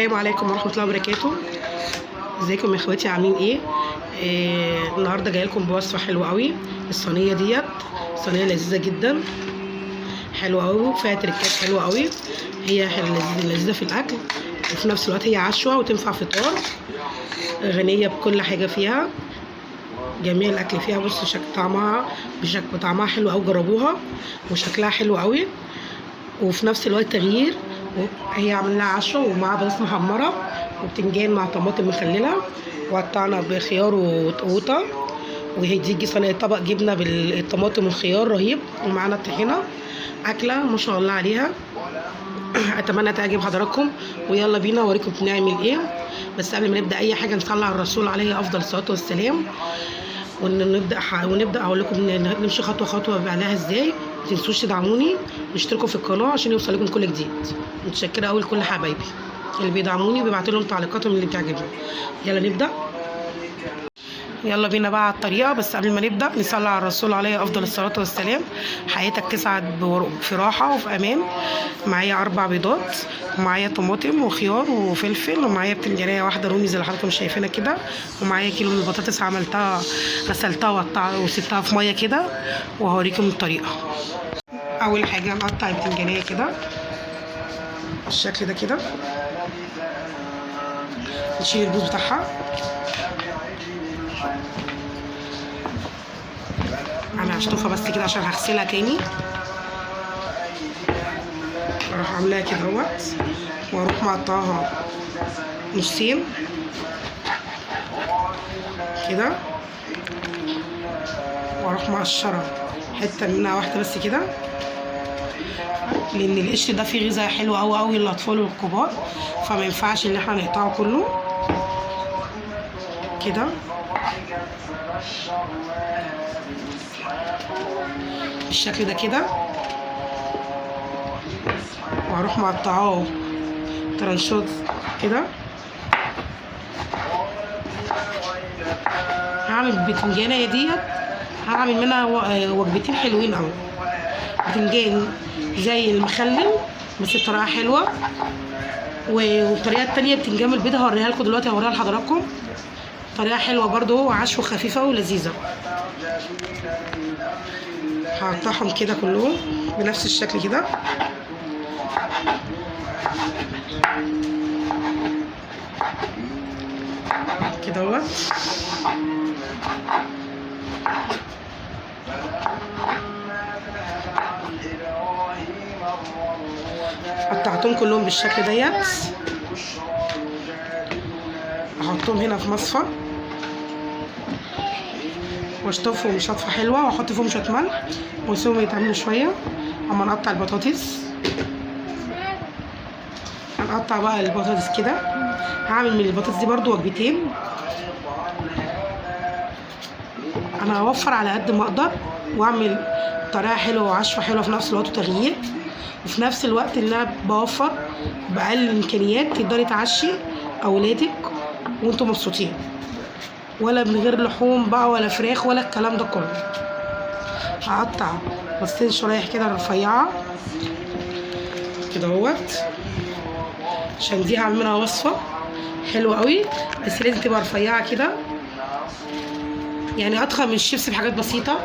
السلام عليكم ورحمة الله وبركاته. ازيكم يا اخواتي، عاملين ايه؟ النهارده جاية لكم بوصفه حلوة قوي. الصينية ديت صينية لذيذة جدا، حلوة قوي، فيها تركات حلوة قوي. هي لذيذة في الاكل، وفي نفس الوقت هي عشوه وتنفع فطار، غنية بكل حاجة فيها، جميع الاكل فيها. بصوا شكل طعمها، بشكل طعمها حلو قوي، جربوها وشكلها حلو قوي، وفي نفس الوقت تغيير. هي عملناها عشوه ومعاها بطاطس محمرة وبتنجان مع طماطم مخلله، وقطعنا بخيار وقوطه، وهتيجي صينية طبق جبنه بالطماطم والخيار رهيب، ومعانا الطحينه. اكله ما شاء الله عليها، اتمنى تعجب حضراتكم. ويلا بينا اوريكم بنعمل ايه. بس قبل ما نبدا اي حاجة نصلي على الرسول عليه افضل الصلاة والسلام، ونبدا اقول لكم نمشي خطوة خطوة بعملها ازاي. ما تنسوش تدعموني واشتركوا في القناة عشان يوصل لكم كل جديد. متشكره قوي لكل حبايبي اللي بيدعموني وبيبعتوا لهم تعليقاتهم اللي بتعجبني. يلا نبدا، يلا بينا بقى على الطريقة. بس قبل ما نبدا نصلي على الرسول عليه افضل الصلاة والسلام. حياتك تسعد في راحة وفي امان. معايا 4 بيضات، ومعايا طماطم وخيار وفلفل، ومعايا بتنجانيه واحدة رومي زي اللي حضراتكم شايفينها كده، ومعايا كيلو من البطاطس عملتها غسلتها وسبتها في مية كده، وهوريكم الطريقة. اول حاجة هنقطع البتنجانيه كده بالشكل ده كده، نشيل البوز بتاعها. انا هشطفها بس كده عشان هغسلها تاني. اروح عاملاها كده اهوت، واروح مقطعها نصين كده، واروح مقشره حتة منها واحدة بس كده، لان القشر ده فيه غذاء حلو قوي قوي للاطفال والكبار، فما ينفعش ان احنا نقطعه كله كده بالشكل ده كده. وهروح مقطعاه ترانشات كده. هعمل بتنجانيه ديت، هعمل منها وجبتين حلوين قوي. بتنجان زي المخلل بس بطريقة حلوة، والطريقة التانية بتنجان البيض هوريها لكم دلوقتي، هوريها لحضراتكم. طريقه حلوة برضو، وعشوه خفيفة ولذيذه. هقطعهم كده كلهم بنفس الشكل كده. كده اهوت. قطعتهم كلهم بالشكل ديت. احطهم هنا في مصفى واشطفهم شطفه حلوة، واحط فيهم شوية ملح واسيبهم يتعملوا شوية. اما نقطع البطاطس، هنقطع بقى البطاطس كده. هعمل من البطاطس دي برضو وجبتين. انا هوفر على قد ما اقدر، واعمل طريقه حلوة وعشوه حلوة في نفس الوقت وتغيير، وفي نفس الوقت ان انا بوفر باقل الامكانيات. تقدري تعشي اولادك وانتم مبسوطين، ولا من غير لحوم بقى ولا فراخ ولا الكلام ده كله. هقطع بصين شرايح كده رفيعة كده اهوت، عشان دي هعمل منها وصفه حلوة قوي، بس لازم تبقى رفيعة كده، يعني اضخم من الشيبس بحاجات بسيطة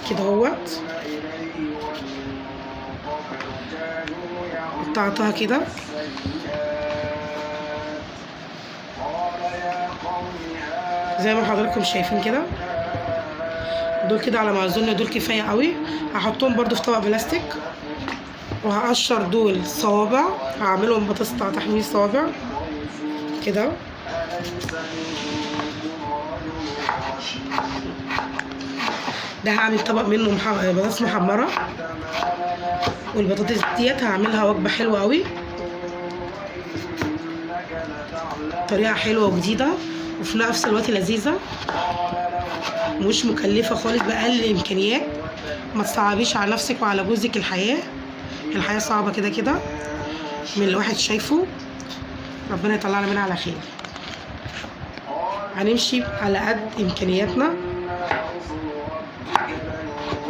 كده اهوت. قطعتها كده. زي ما حضراتكم شايفين كده، دول كده على ما اظن دول كفاية قوي. هحطهم برضو في طبق بلاستيك، وهقشر دول صوابع، هعملهم بطاطس تحمير صوابع كده. ده هعمل طبق منه بطاطس محمرة، والبطاطس ديت هعملها وجبة حلوة قوي، طريقه حلوة وجديدة، وفي نفس الوقت لذيذة، مش مكلفة خالص، باقل الامكانيات. ما تصعبيش على نفسك وعلى جوزك الحياة، الحياة صعبة كده كده من اللي الواحد شايفه. ربنا يطلعنا منها على خير. هنمشي على قد امكانياتنا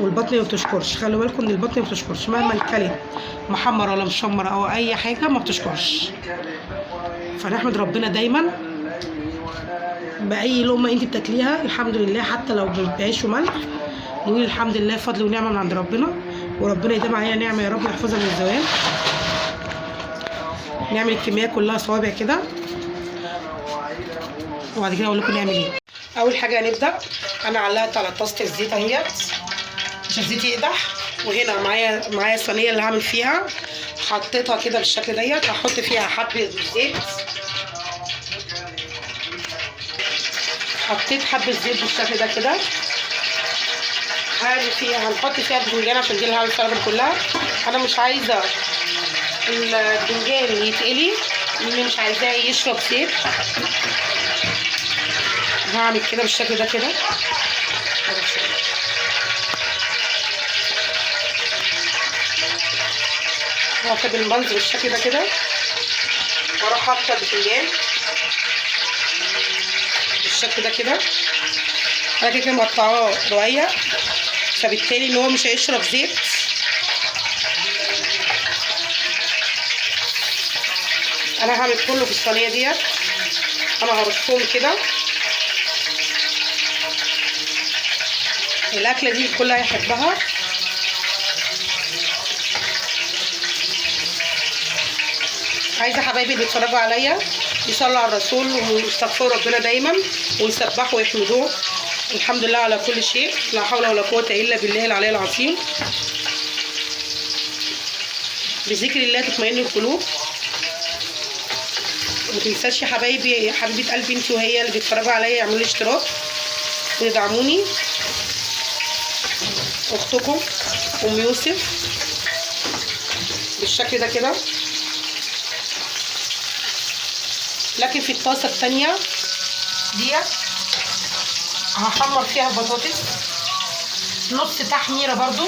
والبطن ما بتشكرش. خلوا بالكم ان البطن ما بتشكرش مهما كلت محمر ولا مشمر او اي حاجة، ما بتشكرش. فنحمد ربنا دايما باي لقمة انت بتاكليها، الحمد لله، حتى لو بعيش وملح نقول الحمد لله، فضل ونعمه من عند ربنا، وربنا يديم علينا نعمه يا رب يحفظها من الزوال. نعمل الكمية كلها صوابع كده، وبعد كده اقول لكم نعمل ايه. اول حاجة هنبدا، انا علقت على طاسه الزيت اهيت عشان الزيت يقدح، وهنا معايا الصينية اللي هعمل فيها، حطيتها كده بالشكل ديت. هحط فيها حبه زيت، حطيت حبه زيت بالشكل ده كده. هنحط فيها الباذنجان عشان دي اللي هعمل فيها كلها. انا مش عايزه الباذنجان يتقلي، مش عايزاه يشرب زيت. هعمل كده بالشكل ده كده. هاخد المنظر بالشكل ده كده، واروح حاطه الباذنجان بالشكل ده كده. انا كده كده مقطعاه رقيق، فبالتالي ان هو مش هيشرب زيت. انا هعمل كله في الصينية ديت، انا هرصهم كده. الاكلة دي الكل هيحبها. عايزه حبايبي اللي بيتفرجوا عليا يصلوا على الرسول ويستغفروا ربنا دايما ويسبحوا ويحمدوه. الحمد لله على كل شيء، لا حول ولا قوة الا بالله العلي العظيم. بذكر الله تطمئن القلوب. وما تنساش يا حبايبي، يا حبيبه قلبي انت وهي اللي بيتفرجوا عليا، يعملوا لي اشتراك ويدعموني. اختكم ام يوسف بالشكل ده كده. لكن في الطاسه الثانية ديت هحمر فيها البطاطس نص تحميره برضو.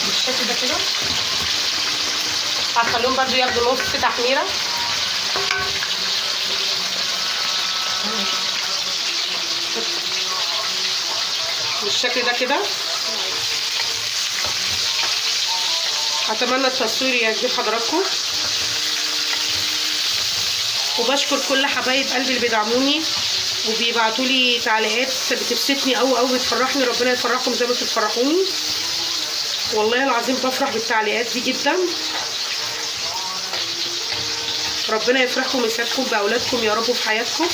بالشكل ده كده هخليهم برضو ياخدوا نص تحميره. بالشكل ده كده. اتمنى التصوير يعجب حضراتكم، وبشكر كل حبايب قلبي اللي بيدعموني وبيبعتوا لي تعليقات بتبسطني قوي قوي، بتفرحني. ربنا يفرحكم زي ما بتفرحوني، والله العظيم بفرح بالتعليقات دي جدا. ربنا يفرحكم ويسعدكم باولادكم يا رب في حياتكم.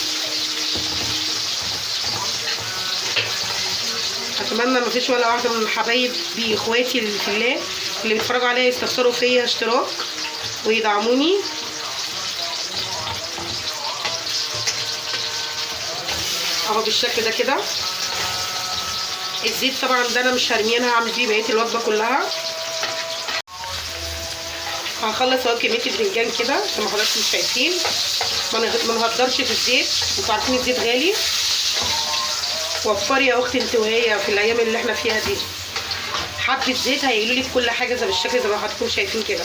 اتمنى ما فيش ولا واحدة من حبايبي اخواتي اللي في الله اللي بيتفرجوا عليا يستخسروا فيا اشتراك ويدعموني. اهو بالشكل ده كده. الزيت طبعا ده انا مش هرميه، انا هعمل بيه بقية الوجبة كلها. هخلص اهو كمية الباذنجان كده عشان ما حضراتكم مش شايفين، ما نهدرش في الزيت، انتوا عارفين الزيت غالي. وفري يا اختي انت وهي في الايام اللي احنا فيها دي، حبه زيت هيقولوا لي في كل حاجة زي بالشكل زي ما حضراتكم شايفين كده.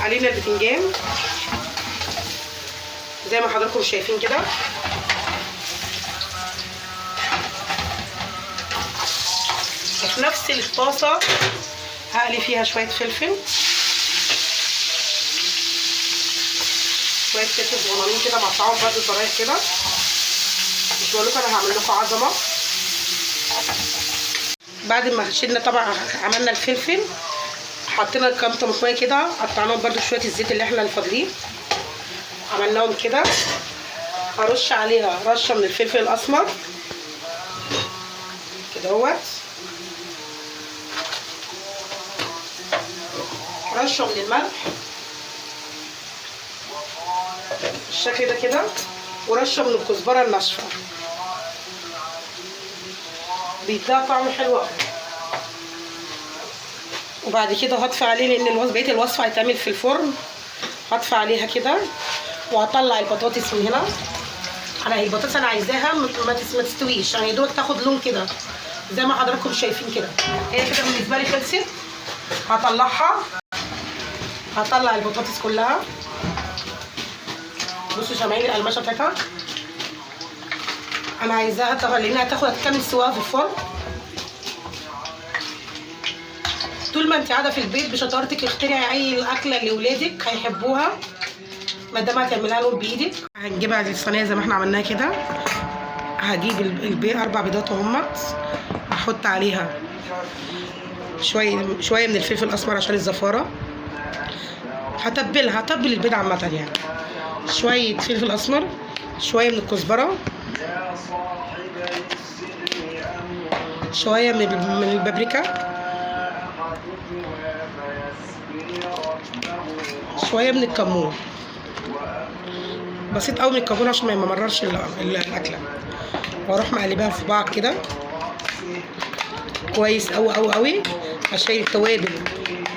علينا الباذنجان زي ما حضراتكم شايفين كده. وفي نفس الطاسه هقلي فيها شوية فلفل، شوية فلفل صغننين كده مقطعهم برده شرايح كده. مش بقول لكم انا هعمل لكم عظمه. بعد ما شلنا طبعا عملنا الفلفل، حطينا كام طماطميه كده، قطعناهم برده شوية الزيت اللي احنا الفاضلين عملناهم كده. هرش عليها رشه من الفلفل الاسمر كده اهوت، رشه من الملح بالشكل ده كده، ورشه من الكزبره الناشفه، بيديها طعم حلو قوي. وبعد كده هطفي عليه لان بقية الوصفة هيتعمل في الفرن. هطفي عليها كده وهطلع البطاطس من هنا. انا البطاطس انا عايزاها ما تستويش، يعني يا دوبك تاخد لون كده زي ما حضراتكم شايفين كده. هي كده بالنسبة لي خلصت. هطلعها، هطلع البطاطس كلها. بصوا سامعين القرمشه بتاعتها. انا عايزاها تاخد، لانها تاخد تكمل سواها في الفرن. طول ما انت قاعدة في البيت بشطارتك اخترعي اي اكله لاولادك هيحبوها، ما دام هتعملها لهم بايدك. هنجيبها الصينية زي ما احنا عملناها كده. هجيب البيض، 4 بيضات اهمت، هحط عليها شوية شوية من الفلفل الاسمر عشان الزفاره. هتبلها، هتبل البيض عامة يعني. شوية فلفل اسمر، شوية من الكزبره، شوية من البابريكا، شوية من الكمون، بسيط قوي من الكمون عشان ما يمررش الاكلة. واروح مقلباها في بعض كده كويس قوي قوي قوي عشان التوابل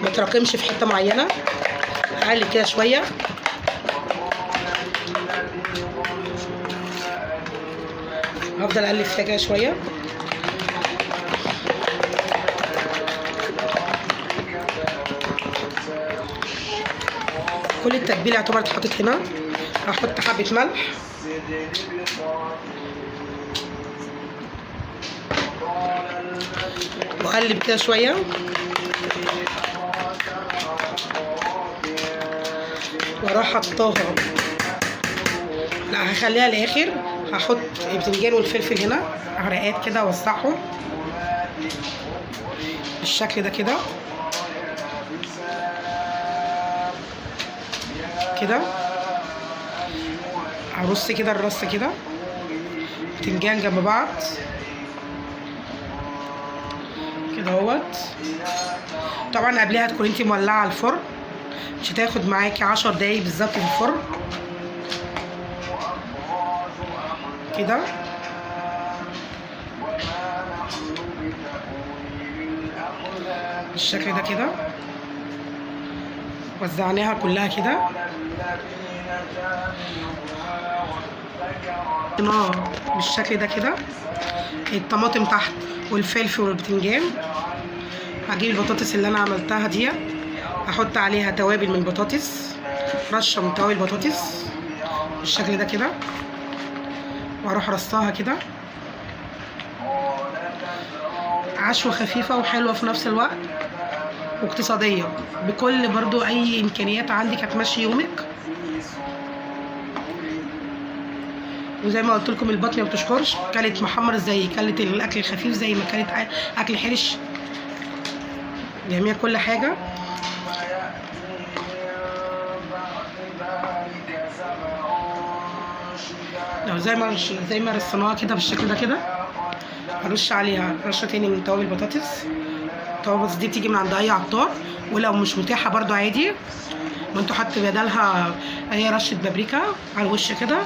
ما تراكمش في حتة معينة. اقلب كده شوية. هفضل اقلب فيها كده شوية. كل التتبيله يعتبر اتحطت هنا. هحط حبه ملح، واقلب كده شوية. واروح حطاها، لا هخليها الاخر. هحط البتنجان والفلفل هنا عرقات كده، اوسعهم بالشكل ده كده كده. هرص كده الرص كده بتنجان جنب بعض كده اهوت. طبعا قبلها تكون انتي مولعه الفرن، مش هتاخد معاكي 10 دقايق بالظبط في الفرن كده. بالشكل ده كده وزعناها كلها كده. بالشكل ده كده الطماطم تحت والفلفل والبتنجان. هجيب البطاطس اللي انا عملتها ديت، هحط عليها توابل من البطاطس، رشه من توابل البطاطس بالشكل ده كده، واروح رصاها كده. عشوه خفيفة وحلوه في نفس الوقت واقتصادية، بكل برضو اي امكانيات عندك هتمشي يومك. وزي ما قلت لكم البطن ما بتشكرش، كلت محمر زي كلت الاكل الخفيف زي ما كلت اكل حرش، جميع كل حاجة. لو زي ما رصيناها كده بالشكل ده كده، هرش عليها رشه تاني من توابل البطاطس. توابل البطاطس دي بتيجي من عند اي عطار، ولو مش متاحة برضو عادي، ما انتوا حط بدلها اي رشه بابريكا على الوش كده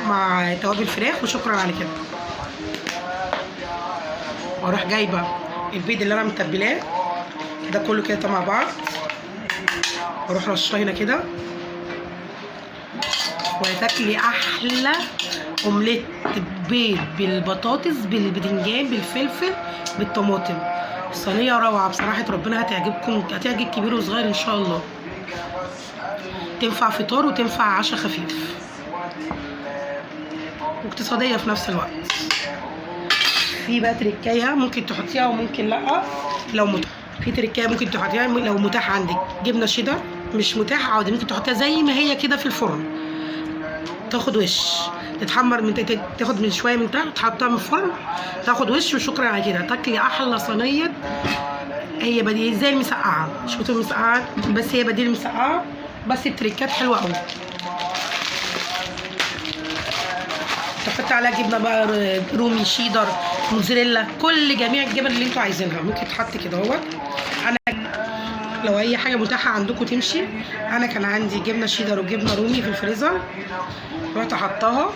مع توابل فراخ، وشكرا على كده. واروح جايبه البيض اللي انا متبلاه ده كله كده مع بعض، واروح رشاه هنا كده، وهتاكلي احلى اومليت بيض بالبطاطس بالبدنجان بالفلفل بالطماطم. صينية روعه بصراحة، ربنا هتعجبكم، هتعجب كبير وصغير ان شاء الله. تنفع فطار وتنفع عشاء خفيف، واقتصادية في نفس الوقت. في بقى تركايه ممكن تحطيها وممكن لا، لو متاح في تركايه ممكن تحطيها لو متاح عندك جبنه شيدر، مش متاح عادي ممكن تحطيها زي ما هي كده في الفرن، تاخد وش، تتحمر من تاخد من شوية من تحت، تحطها من الفرن تاخد وش، وشكرا على كده. تاكلي احلى صينية. هي بديل زي المسقعه، مش بتقول مسقعه بس هي بديل المسقعه، بس التركات حلوة قوي. تحط عليها جبنه بقى رومي، شيدر، موزاريلا، كل جميع الجبن اللي انتوا عايزينها ممكن تحط كده اهوت. انا لو اي حاجة متاحة عندكم تمشي. انا كان عندي جبنه شيدر وجبنه رومي في الفريزر، رحت حطاها.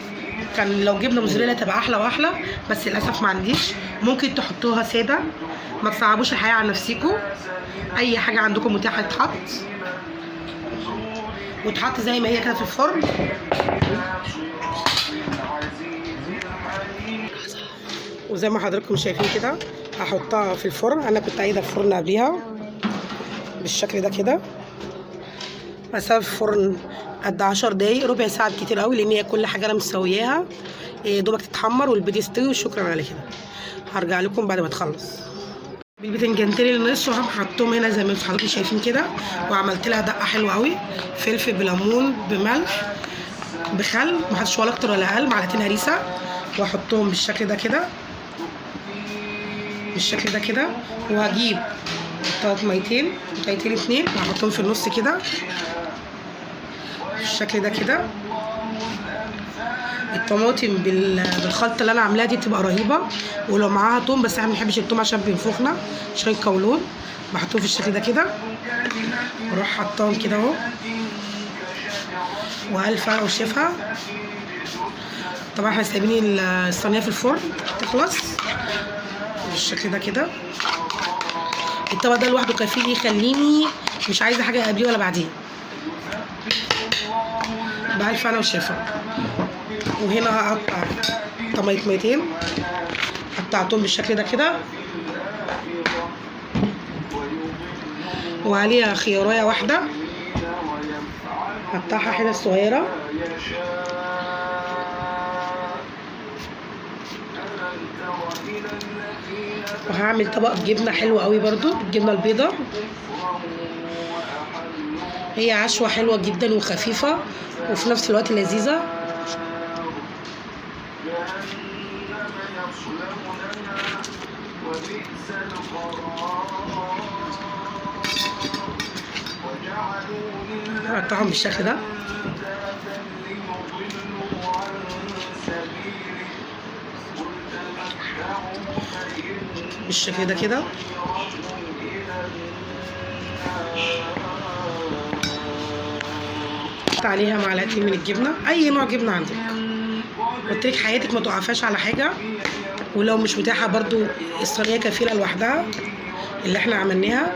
كان لو جبنه موزاريلا تبقى احلى واحلى، بس للاسف ما عنديش. ممكن تحطوها ساده، ما تصعبوش الحياة على نفسيكم. اي حاجة عندكم متاحة تتحط، وتحط زي ما هي كده في الفرن. وزي ما حضراتكم شايفين كده هحطها في الفرن. انا كنت عايزه الفرن قبليها بالشكل ده كده، مسافة في الفرن قد 10 دقايق، ربع ساعة كتير قوي، لان هي كل حاجة انا مسوياها دوبك تتحمر والبيض يستوي، وشكرا على كده. هرجع لكم بعد ما تخلص. بالبتنجانتين اللي نصهم حطيتهم هنا زي ما انتم حضراتكم شايفين كده، وعملت لها دقه حلوة قوي، فلفل بليمون بملح بخل، ما حطيتش ولا اكتر ولا اقل، معلقتين هريسه، واحطهم بالشكل ده كده، بالشكل ده كده. وهجيب طماطميتين، طماطمتين 2، وهحطهم في النص كده بالشكل ده كده. الطماطم بالخلطه اللي انا عاملاها دي بتبقى رهيبة، ولو معاها توم، بس احنا ما بنحبش التوم عشان بينفخنا، عشان القولون. بحطهم في الشكل ده كده، واروح حطاهم كده اهو، والف وشفها. طبعا احنا سايبين الصينية في الفرن تخلص بالشكل ده كده. الطبق ده لوحده كفيل يخليني مش عايزه حاجة قبليه ولا بعديه. بألف انا وشفا. وهنا هقطع طماطمتين، قطعتهم بالشكل ده كده، وعليها خيارايه واحدة هقطعها حتت صغيرة. وهعمل طبق جبنه حلو قوي برضو، الجبنة البيضاء. هي عشوه حلوة جدا وخفيفة وفي نفس الوقت لذيذة. هقطعهم بالشكل ده. بالشكل ده كده. حط عليها معلقتين من الجبنة، اي نوع جبنه عندك. قلت لك حياتك ما تقفاش على حاجة، ولو مش متاحة برضو الصينية كفيله لوحدها اللي احنا عملناها.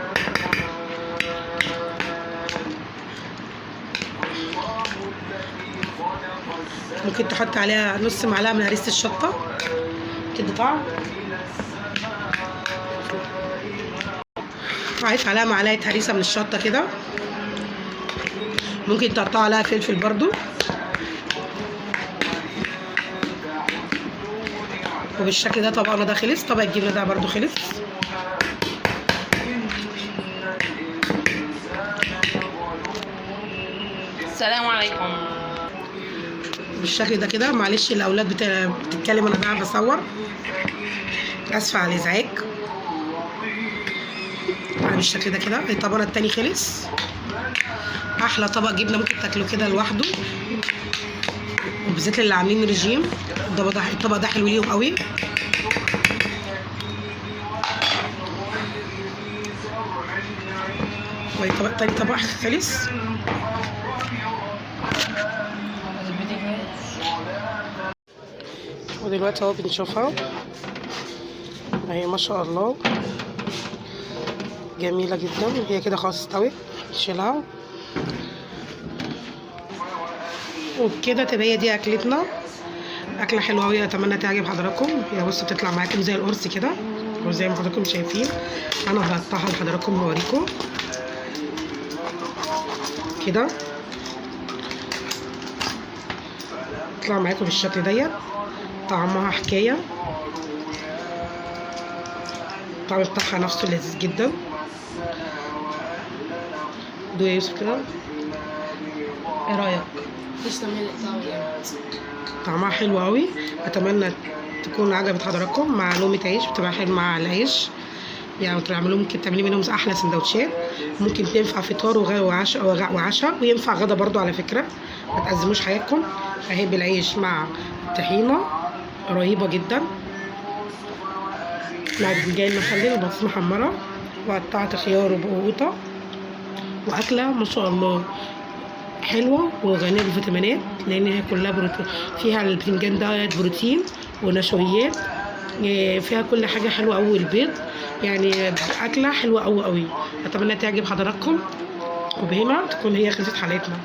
ممكن تحط عليها نص معلقه من هريسه الشطه كده طعم. عايز عليها معلقه هريسه من الشطه كده. ممكن تقطع عليها فلفل برضو. وبالشكل ده طبقنا ده خلص، طبق الجبنة ده برضو خلص. السلام عليكم. بالشكل ده كده. معلش الاولاد بتتكلم وانا قاعدة بصور، اسفه على الازعاج. بالشكل ده كده الطبق التاني خلص. احلى طبق جبنه ممكن تاكله كده لوحده، وبالذات اللي عاملين رجيم. الطبق ده حلو ليهم قوي. والطبق التاني طبق خلص. ودلوقتي اهو بنشوفها اهي، ما شاء الله جميلة جدا. هي كده خلاص استوت، نشيلها. وبكده تبقى هي دي اكلتنا، اكله حلوة قوي، اتمنى تعجب حضراتكم. هي بصوا بتطلع معاكم زي القرص كده، وزي ما حضراتكم شايفين انا هقطعها لحضراتكم واوريكم كده. تطلع معاكم بالشكل ديت، طعمها حكاية، الطعم بتاعها نفسه لذيذ جدا. دوق يا يوسف كده، ايه رايك؟ طعمها حلو قوي. اتمنى تكون عجبت حضراتكم. مع لقمة عيش بتبقى حلوة مع العيش، يعني تعملوه، ممكن تعملي منهم احلى سندوتشات. ممكن تنفع فطار وعشاء، وينفع غدا برضو على فكرة. ما تأزموش حياتكم. اهي بالعيش مع الطحينه رهيبة جدا، مع البتنجان المخلل وبطاطس محمرة، وقطعت خيار وبقوطه، واكله ما شاء الله حلوة وغنيه بالفيتامينات، لان هي كلها بروتين. فيها البتنجان ده بروتين ونشويات، فيها كل حاجة حلوة قوي، البيض، يعني اكله حلوة قوي قوي. اتمنى تعجب حضراتكم، وبهنا تكون هي خلصت حلقتنا.